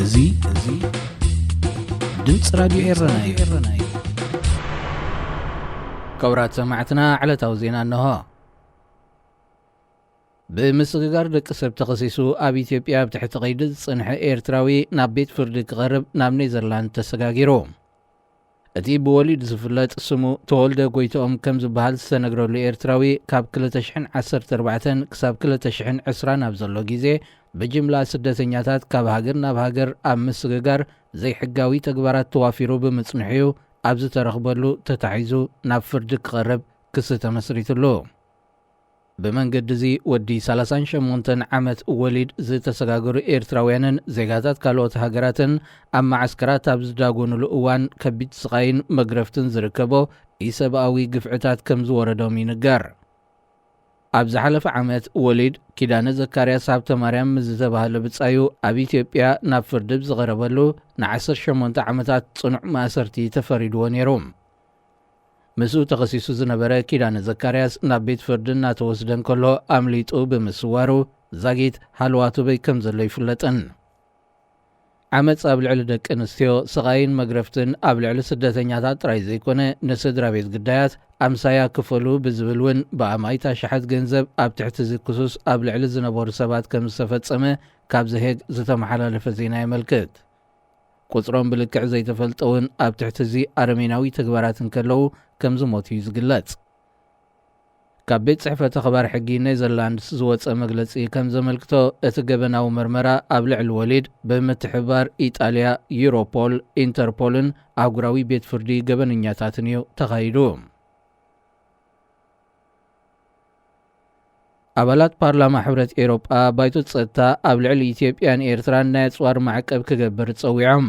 እዚ እዚ ድምፂ ራድዮ ኤረና እዩ። ክቡራት ሰማዕትና፣ ዕለታዊ ዜና እንሆ። ብምስግጋር ደቂ ሰብ ተኸሲሱ ኣብ ኢትዮጵያ ኣብ ትሕቲ ቀይዲ ዝጸንሐ ኤርትራዊ ናብ ቤት ፍርዲ ክቐርብ ናብ ኔዘርላንድ ተሰጋጊሩ። እቲ ብወሊድ ዝፍለጥ ስሙ ተወልደ ጎይትኦም ከም ዝበሃል ዝተነግረሉ ኤርትራዊ፣ ካብ ክልተ ሽሕን ዓሰርተ ኣርባዕተን ክሳብ ክልተ ሽሕን ዕስራን ኣብ ዘሎ ግዜ፣ ብጅምላ ስደተኛታት ካብ ሃገር ናብ ሃገር ኣብ ምስግጋር ዘይሕጋዊ ተግባራት ተዋፊሩ ብምጽንሑ'ዩ ኣብ ዝተረኽበሉ ተታሒዙ ናብ ፍርዲ ክቐርብ ክሲ ተመስሪትሉ። ብመንገዲ እዚ ወዲ ሰላሳን ሸሞንተን ዓመት ወሊድ ዝተሰጋገሩ ኤርትራውያንን ዜጋታት ካልኦት ሃገራትን ኣብ መዓስከራት ኣብ ዝዳጎኑሉ እዋን፣ ከቢድ ስቓይን መግረፍትን ዝርከቦ ኢሰብኣዊ ግፍዕታት ከም ዝወረዶም ይንገር። ኣብ ዝሓለፈ ዓመት ወሊድ ኪዳነ ዘካርያስ ሃብተ ማርያም ምስ ዝተባህለ ብጻዩ ኣብ ኢትዮጵያ ናብ ፍርዲ ዝቐረበሉ ንዓሰርተ ሸሞንተ ዓመታት ጽኑዕ ማእሰርቲ ተፈሪድዎ ነይሩ። ምስኡ ተኸሲሱ ዝነበረ ኪዳነ ዘካርያስ ናብ ቤት ፍርዲ እናተወስደ እንከሎ ኣምሊጡ ብምስዋሩ፣ ዛጊት ሃለዋቱ በይ ከም ዘሎ ይፍለጥን። ዓመጽ ኣብ ልዕሊ ደቂ ኣንስትዮ፣ ስቓይን መግረፍትን ኣብ ልዕሊ ስደተኛታት ጥራይ ዘይኮነ፣ ንስድራ ቤት ግዳያት ኣምሳያ ክፈሉ ብዝብል እውን ብኣማኢት ኣሽሓት ገንዘብ ኣብ ትሕቲ እዚ ክሱስ ኣብ ልዕሊ ዝነበሩ ሰባት ከም ዝተፈጸመ ካብዚ ሄግ ዝተመሓላለፈ ዜና የመልክት። ቁጽሮም ብልክዕ ዘይተፈልጠ እውን ኣብ ትሕቲ እዚ ኣረሜናዊ ተግባራት እንከለዉ ከም ዝሞቱ እዩ ዝግለጽ። ካብ ቤት ጽሕፈት ኣኽባር ሕጊ ኔዘርላንድስ ዝወጸ መግለጺ ከም ዘመልክቶ፣ እቲ ገበናዊ መርመራ ኣብ ልዕሊ ወሊድ ብምትሕብባር ኢጣልያ፣ ዩሮፖል፣ ኢንተርፖልን ኣህጉራዊ ቤት ፍርዲ ገበነኛታትን እዩ ተኻይዱ። ኣባላት ፓርላማ ሕብረት ኤሮጳ፣ ባይቶ ጸጥታ ኣብ ልዕሊ ኢትዮጵያን ኤርትራን ናይ ኣጽዋር ማዕቀብ ክገብር ጸዊዖም።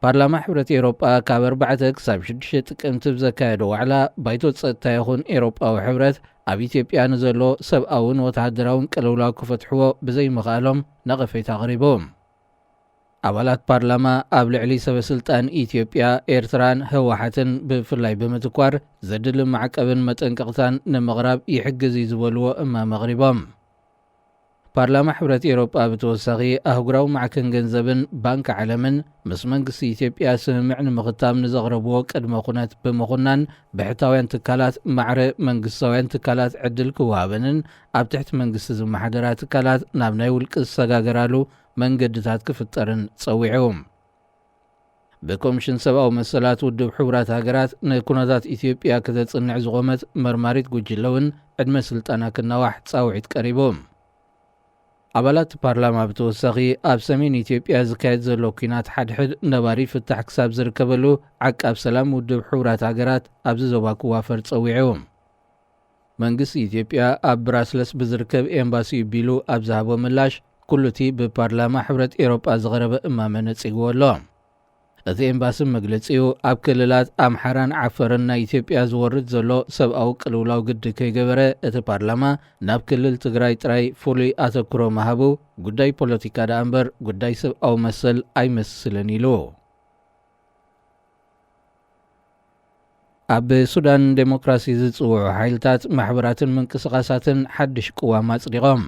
ፓርላማ ሕብረት ኤሮጳ ካብ ኣርባዕተ ክሳብ ሽዱሽተ ጥቅምቲ ብዘካየዶ ዋዕላ፣ ባይቶ ጸጥታ ይኹን ኤሮጳዊ ሕብረት ኣብ ኢትዮጵያ ንዘሎ ሰብኣውን ወተሃደራውን ቅልውላው ክፈትሕዎ ብዘይምኽኣሎም ነቐፌታ ኣቕሪቡ። ኣባላት ፓርላማ ኣብ ልዕሊ ሰበ ስልጣን ኢትዮጵያ፣ ኤርትራን ህወሓትን ብፍላይ ብምትኳር፣ ዘድሊ ማዕቀብን መጠንቀቕታን ንምቕራብ ይሕግዝ እዩ ዝበልዎ እማመ ኣቕሪቦም። ፓርላማ ሕብረት ኤሮጳ ብተወሳኺ፣ ኣህጉራዊ ማዕከን ገንዘብን ባንክ ዓለምን ምስ መንግስቲ ኢትዮጵያ ስምምዕ ንምኽታም ንዘቕረብዎ ቅድመ ኩነት ብምኹናን፣ ብሕታውያን ትካላት ማዕረ መንግስታውያን ትካላት ዕድል ክወሃበንን ኣብ ትሕቲ መንግስቲ ዝመሓደራ ትካላት ናብ ናይ ውልቂ ዝሰጋገራሉ መንገድታት ክፍጠርን ጸዊዑ። ብኮሚሽን ሰብኣዊ መሰላት ውድብ ሕቡራት ሃገራት ንኩነታት ኢትዮጵያ ክተጽንዕ ዝቖመት መርማሪት ጉጅለ እውን ዕድመ ስልጣና ክናዋሕ ጻውዒት ቀሪቡ። ኣባላት ፓርላማ ብተወሳኺ፣ ኣብ ሰሜን ኢትዮጵያ ዝካየድ ዘሎ ኲናት ሓድሕድ ነባሪ ፍታሕ ክሳብ ዝርከበሉ፣ ዓቃብ ሰላም ውድብ ሕቡራት ሃገራት ኣብዚ ዞባ ክዋፈር ጸዊዑ። መንግስቲ ኢትዮጵያ ኣብ ብራስለስ ብዝርከብ ኤምባሲኡ ቢሉ ኣብ ዝሃቦ ምላሽ፣ ኩሉ እቲ ብፓርላማ ሕብረት ኤሮጳ ዝቐረበ እማመ ነጺግዎ ኣሎ። እቲ ኤምባሲ መግለጺኡ፣ ኣብ ክልላት ኣምሓራን ዓፈርን ናይ ኢትዮጵያ ዝወርድ ዘሎ ሰብኣዊ ቅልውላው ግዲ ከይገበረ፣ እቲ ፓርላማ ናብ ክልል ትግራይ ጥራይ ፍሉይ ኣተኩሮ ምሃቡ፣ ጉዳይ ፖለቲካ ደኣ እምበር ጉዳይ ሰብኣዊ መሰል ኣይመስልን ኢሉ። ኣብ ሱዳን ዴሞክራሲ ዝጽውዑ ሓይልታት፣ ማሕበራትን ምንቅስቓሳትን ሓድሽ ቅዋም ኣጽዲቖም።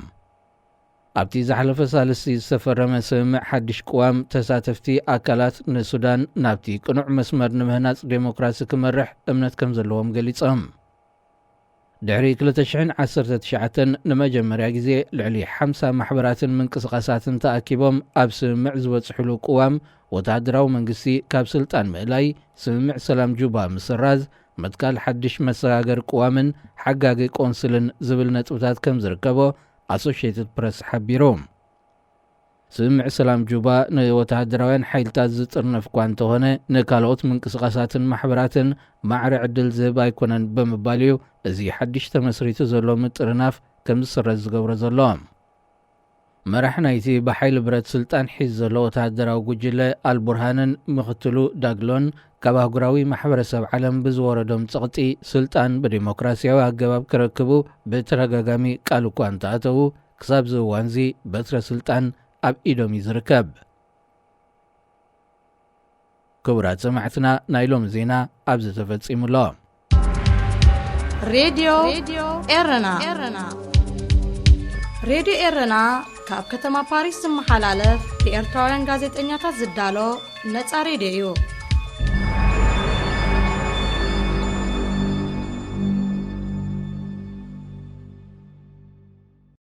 ኣብቲ ዝሓለፈ ሳልስቲ ዝተፈረመ ስምምዕ ሓድሽ ቅዋም፣ ተሳተፍቲ ኣካላት ንሱዳን ናብቲ ቅኑዕ መስመር ንምህናጽ ዴሞክራሲ ክመርሕ እምነት ከም ዘለዎም ገሊጾም። ድሕሪ ክልተ ሽሕን ዓሰርተ ትሽዓተን ንመጀመርያ ግዜ ልዕሊ ሓምሳ ማሕበራትን ምንቅስቓሳትን ተኣኪቦም ኣብ ስምምዕ ዝበጽሕሉ ቅዋም፣ ወተሃደራዊ መንግስቲ ካብ ስልጣን ምእላይ፣ ስምምዕ ሰላም ጁባ ምስራዝ፣ ምትካል ሓድሽ መሰጋገሪ ቅዋምን ሓጋጊ ቆንስልን ዝብል ነጥብታት ከም ዝርከቦ ኣሶሽየትድ ፕረስ ሓቢሩ። ስምምዕ ሰላም ጁባ ንወተሃደራውያን ሓይልታት ዝጥርነፍ እኳ እንተኾነ፣ ንካልኦት ምንቅስቓሳትን ማሕበራትን ማዕረ ዕድል ዝህብ ኣይኮነን ብምባል እዩ እዚ ሓድሽ ተመስሪቱ ዘሎ ምጥርናፍ ከም ዝስረዝ ዝገብሮ ዘሎ። መራሕ ናይቲ ብሓይሊ ብረት ስልጣን ሒዙ ዘሎ ወተሃደራዊ ጉጅለ ኣልቡርሃንን ምኽትሉ ዳግሎን፣ ካብ ኣህጉራዊ ማሕበረሰብ ዓለም ብዝወረዶም ጸቕጢ፣ ስልጣን ብዲሞክራሲያዊ ኣገባብ ክረክቡ ብተደጋጋሚ ቃል እኳ እንተኣተዉ፣ ክሳብ እዚ እዋንዚ በትረ ስልጣን ኣብ ኢዶም እዩ ዝርከብ። ክቡራት ሰማዕትና፣ ናይ ሎሚ ዜና ኣብዚ ተፈጺሙ ኣሎ። ሬድዮ ኤረና። ሬድዮ ኤረና ካብ ከተማ ፓሪስ ዝመሓላለፍ ብኤርትራውያን ጋዜጠኛታት ዝዳሎ ነጻ ሬድዮ እዩ።